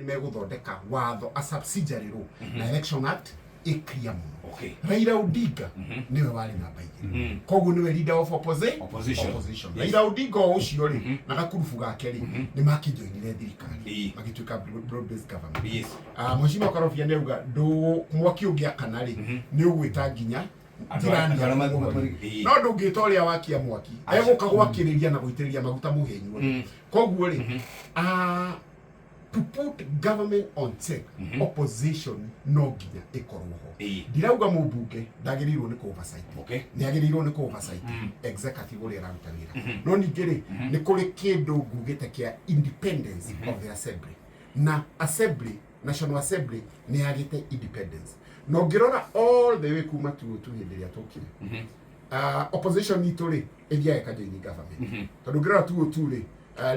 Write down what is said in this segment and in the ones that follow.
megũthondeka watho, a subsidiary law, na Election Act ĩ clear mũno. Raila Odinga nĩwe warĩ namba 2, koguo nĩwe leader of Opposition. opposition. Raila Odinga o ũcio rĩ, na gakurubu gake rĩ, nĩ makĩjoinire thirikari, magĩtuĩka broad based government. Ah, Mheshimiwa Karobia nĩ auga ndũ mwaki ũngĩakana rĩ, nĩ ũgwĩta nginya jirani Andũ arĩa yaku. No ndũngĩta ũrĩa wakia mwaki, egũka gwakĩrĩria na gũitĩrĩria maguta mũhĩnyuo. Koguo rĩ, ah, to put government on check, opposition no nginya ĩkorwo ho. Ndirauga mũmbunge ndagĩrĩirwo nĩ kũ oversight. Nĩ agĩrĩirwo nĩ kũ oversight executive ũrĩa ĩraruta wĩra, no ningĩ rĩ, nĩ kũrĩ kĩndũ ngugĩte kĩa independence of the assembly, na assembly, National Assembly nĩ yagĩte independence. Na ũngĩrora all the way kuma tu hĩndĩ ĩrĩa tũkire, opposition itũ rĩ, ĩthiaga ĩkajoini government, tondũ ũngĩrora 202 rĩ,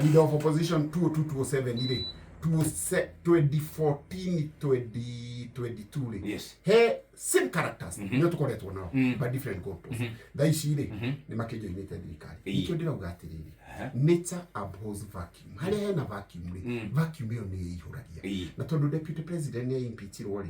leader of opposition 202 207 rĩ, 2014 2022 rĩ, he same characters nĩo tũkoretwo nao, but different goalposts. Thaa ici rĩ, nĩ makĩjoinĩte thirikari. Nĩkĩo ndĩrauga atĩrĩrĩ, nature abhors vacuum. Harĩa hena vacuum rĩ, vacuum ĩyo nĩ ĩihũragia. Na tondũ deputy president nĩ impeachirwo rĩ,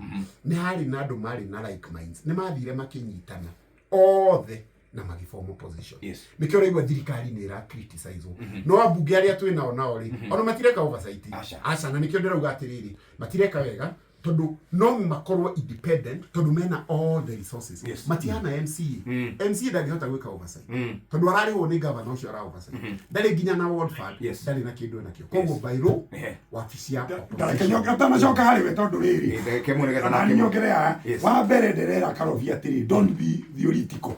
nĩ harĩ na andũ marĩ na like minds, nĩ mathire makĩnyitana othe na magĩform opposition. Nĩkĩo ũraigua thirikari nĩ ĩra criticize, no ambunge arĩa twĩ nao nao rĩ, ona matireka oversight. Aca. Aca. Na nĩkĩo ndĩrauga atĩrĩrĩ, matireka wega, tondũ no makorwo independent tondũ mena all the resources. Matihana MCA. MCA ndangĩhota gwĩka oversight tondũ ararĩhwo nĩ governor ũcio ara oversight, ndarĩ nginya na ward fund. Ndarĩ na kĩndũ enakĩo, koguo by law wabici ya opposition. Ndareke ũtanacoka harĩ we, tondũ rĩrĩ, Ndagĩka ĩmwe nĩgetha na nake nyongere haha. Wa mbere ndĩrera Karobia atĩrĩ, don't be theoretical,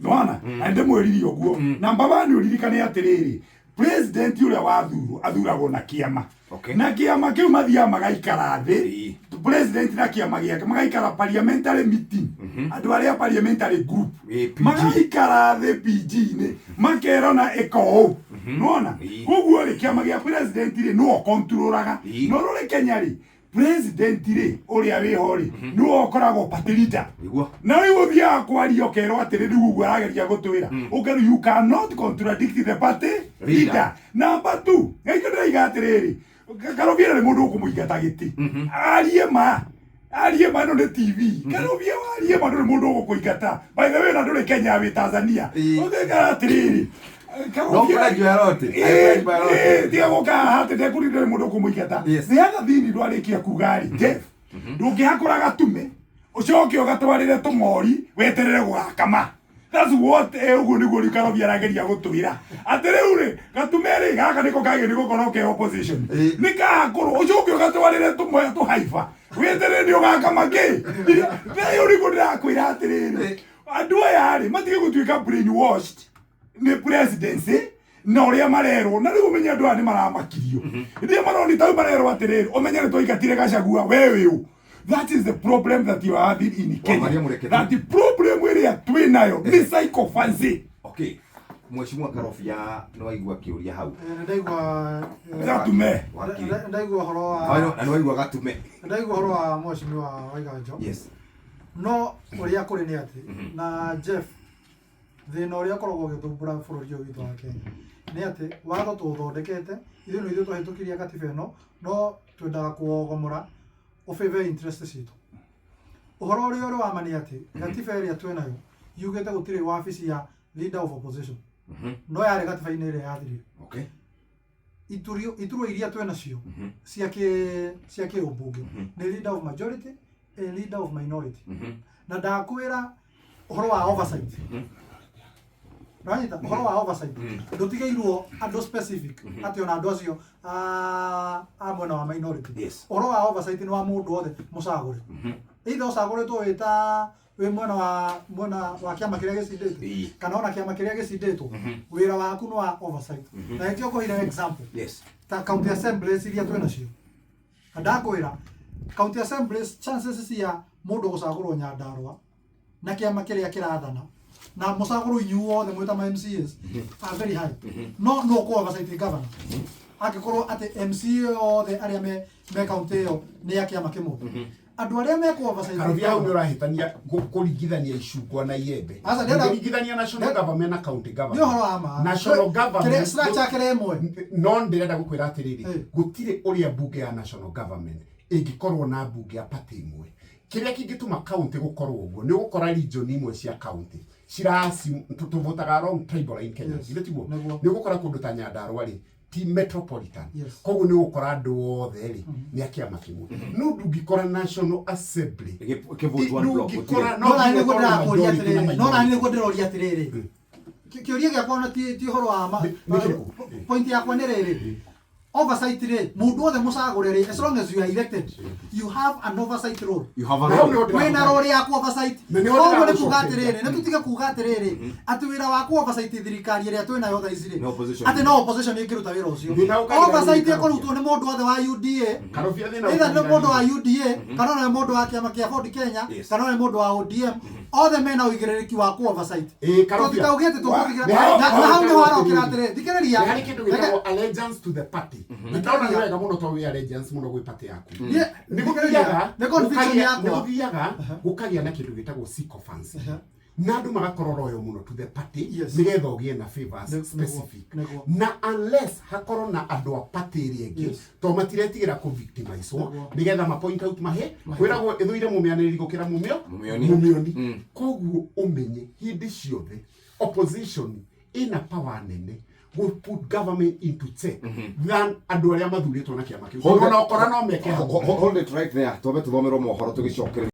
nĩwona, na ndĩmwĩrire ũguo. Number one, ũririkane atĩrĩrĩ, president ũrĩa wathurwo athuragwo na kĩama, na kĩama kĩu mathiaga magaikara thĩ, president na kĩama gĩake magaikara parliamentary meeting, andũ arĩa parliamentary group, PG. magaikara thĩ PG-inĩ, makerana ĩka ũũ, nĩwona. Koguo rĩ, kĩama gĩa president rĩ, nĩwe ũkontrolaga. No rũrĩ Kenya rĩ, president rĩ, ũrĩa wĩho rĩ, nĩwe ũkoragwo party leader. Na rĩu ũthiaga kwaria ũkerwo atĩrĩ, rĩu ũguo arageria gũtwĩra ũkerwo you cannot contradict the party leader. Leader. Number two, ngaikio ndĩraiga atĩrĩrĩ, Karobia nĩ mũndũ ũkũmũingata gĩtĩ, arie ma, arie ma. Ĩno nĩ TV. Karobia, warie ma, ndũrĩ mũndũ ũgũkũingata. By the way, na ndũrĩ Kenya, wĩ Tanzania. Ũngĩkara atĩrĩrĩ, No kũrĩa Njoya Rote. Aĩ, kũrĩa Njoya Rote. Tiga gũka haha atĩ ndekũri, ndũrĩ mũndũ ũkũmũingata. The other thing, ndwarĩkia kuga rĩ, Jeff, ndũngĩhakũra gatume ũcoke ũgatwarĩre tũng'ori weterere gũgakama. That's what, ũguo nĩguo rĩu Karobia arageria gũtwĩra atĩ rĩu rĩ, gatume rĩ, gaka nĩko kagĩrĩire nĩ gũkorwo ke opposition, nĩ kahakũrwo ũcoke ũgatwarĩre tũmwe tũhaiba weterere nĩ ũgakama kĩ. Rĩu nĩguo ndĩrakwĩra atĩrĩrĩ, andũ aya rĩ, matige gũtuĩka brainwashed nĩ presidency na ũrĩa marerwo. Na rĩu ũmenye andũ aya nĩ maramakirio rĩrĩa maroni tau marerwo atĩrĩrĩ, ũmenye nĩ twaingatire Gachagua, we wĩ ũ? That is the problem that you are having in Maria Kenya. Mũreke. That the problem ĩrĩa twĩ nayo nĩ sycophancy. Okay, Mheshimiwa Karobia, nĩ waigua kĩũria hau? Nĩ ndaigua Gatume. Wakiri. Ndaigua ũhoro wa Na nĩ waigua gatume? Ndaigua ũhoro wa Mheshimiwa Waiganjo. No ũrĩa kũrĩ nĩ atĩ, na Jeff, thĩna ũrĩa ũkoragwo ũgĩthumbũra bũrũri ũyũ witũ wa Kenya nĩ atĩ watho tũũthondekete ithuĩ, nĩ ithuĩ twahĩtũkirie katiba ĩno, no twendaga kũwogomora ũfavor interest citũ. Ũhoro ũrĩa ũrĩ wa ma nĩ atĩ gatiba ĩrĩa twĩ nayo yugĩte gũtirĩ wabici ya leader of opposition, no yarĩ gatiba-inĩ ĩrĩa yathirire. Iturwa iria twĩ nacio cia kĩũmbunge nĩ leader of majority and leader of minority. Na ndakwĩra ũhoro wa oversight, nanyita ũhoro wa oversight ndũtigĩirwo andũ specific, atĩ ona andũ acio a mwena wa minority. Ũhoro wa oversight nĩ wa mũndũ wothe mũcagũre, either ũcagũrĩtwo wĩ ta wĩ mwena wa kĩama kĩrĩa gĩcindĩte kana ona kĩama kĩrĩa gĩcindĩtwo, wĩra waku nĩ wa oversight. Na nĩkĩo ngũheire example ta county assemblies iria twĩ nacio. Na ndakwĩra county assemblies, chances cia mũndũ gũcagũrwo Nyandarũa na kĩama kĩrĩa kĩrathana na mũcagũrwo inyuothe mwĩ ta ma MCAs are very high. No kũ oversight governor angĩkorwo atĩ MCA othe arĩa me county ĩyo nĩ a kĩama kĩmwe. Andũ arĩa mekũ oversight Karobia, hau nĩ ũrahĩtania kũringithania icungwa na iembe. Aca, ndĩrenda- Ũngĩringithania national government na county nĩ government, ũhoro wa ma. National government Structure kĩrĩa ĩmwe. No ndĩrenda gũkwĩra atĩrĩrĩ, gũtirĩ ũrĩa mbunge ya national government ĩngĩkorwo na mbunge ya party ĩmwe. Kĩrĩa kĩngĩtũma county gũkorwo ũguo nĩ ũgũkora region imwe cia county cirasi tũvotaga along tribal line Kenya. Yes. Githĩ tiguo? Nĩguo. Nĩ ũgũkora kũndũ ta Nyandarua rĩ, ti metropolitan. Koguo nĩ ũgũkora andũ othe rĩ nĩ a kĩama kĩmwe, no ndũngĩkora National Assembly Ĩkĩvote one block, ndũngĩkora gũtirĩ. no No nani nginya nĩguo ũkorwo na ndĩrakũria majority na atĩrĩrĩ, no nani minority. nĩguo ndĩroria atĩrĩrĩ. Kĩũria gĩakwa ona ti ũhoro wa ma. Nĩ kĩrĩkũ? Point yakwa nĩ rĩrĩ, oversight rĩ, mũndũ wothe mũcagũre rĩ, as long as you are elected, you have an oversight role. You have a Na hau role. nĩho ndĩrakũria. Wĩna role ya ku oversight. Na nĩho Koguo nĩ kuga ndĩragũcokeria. atĩrĩrĩ, nĩ tũtige kuga atĩrĩrĩ atĩ wĩra wa ku oversight thirikari ĩrĩa twĩnayo thaa ici rĩ, No opposition. atĩ no opposition ĩngĩruta wĩra ũcio. Thĩna ũkagira Oversight nĩ ĩkũrutwo nĩ mũndũ wothe wa UDA, Karobia, thĩna either nĩ ũkagira mũndũ wa nĩ- UDA kana ona nĩ mũndũ wa kĩama kĩa Ford Kenya kana ona nĩ mũndũ wa ODM, othe mena ũigĩrĩrĩki wa ku oversight. Ĩĩ, Karobia. Tũtikauge atĩ tũkũtigĩra Nĩ harĩ- na hau nĩho harokĩra atĩrĩrĩ, thikĩrĩria. Nĩ harĩ kĩndũ gĩtagwo allegiance to the party. Na ndĩrona nĩ wega mũno tondũ wĩ allegiance mũno gwĩ party yaku. Niĩ- Nĩ thikĩrĩria, gũthiaga nĩ conviction gũkagĩa- nĩ yakwa. gũthiaga gũkagĩa na kĩndũ gĩtagwo sycophancy na andũ magakorwo loyal mũno to the party nĩgetha ũgĩe na favors specific. Nĩguo. Na unless hakorwo na andũ a party ĩrĩa ĩngĩ, tondũ matiretigĩra kũ victimize nĩgetha ma point out mahe kwĩragwo ĩthũire mũmĩanĩrĩri gũkĩra mũmĩo Mũmĩoni. Mũmĩoni. Koguo ũmenye hĩndĩ ciothe opposition ĩna power nene will put government into check than andũ arĩa mathurĩtwo na kĩama kĩu. Hold Ona ũkora no meke hamwe. Hold it right there, twambe tuthomerwo mohoro tũgĩcokereria.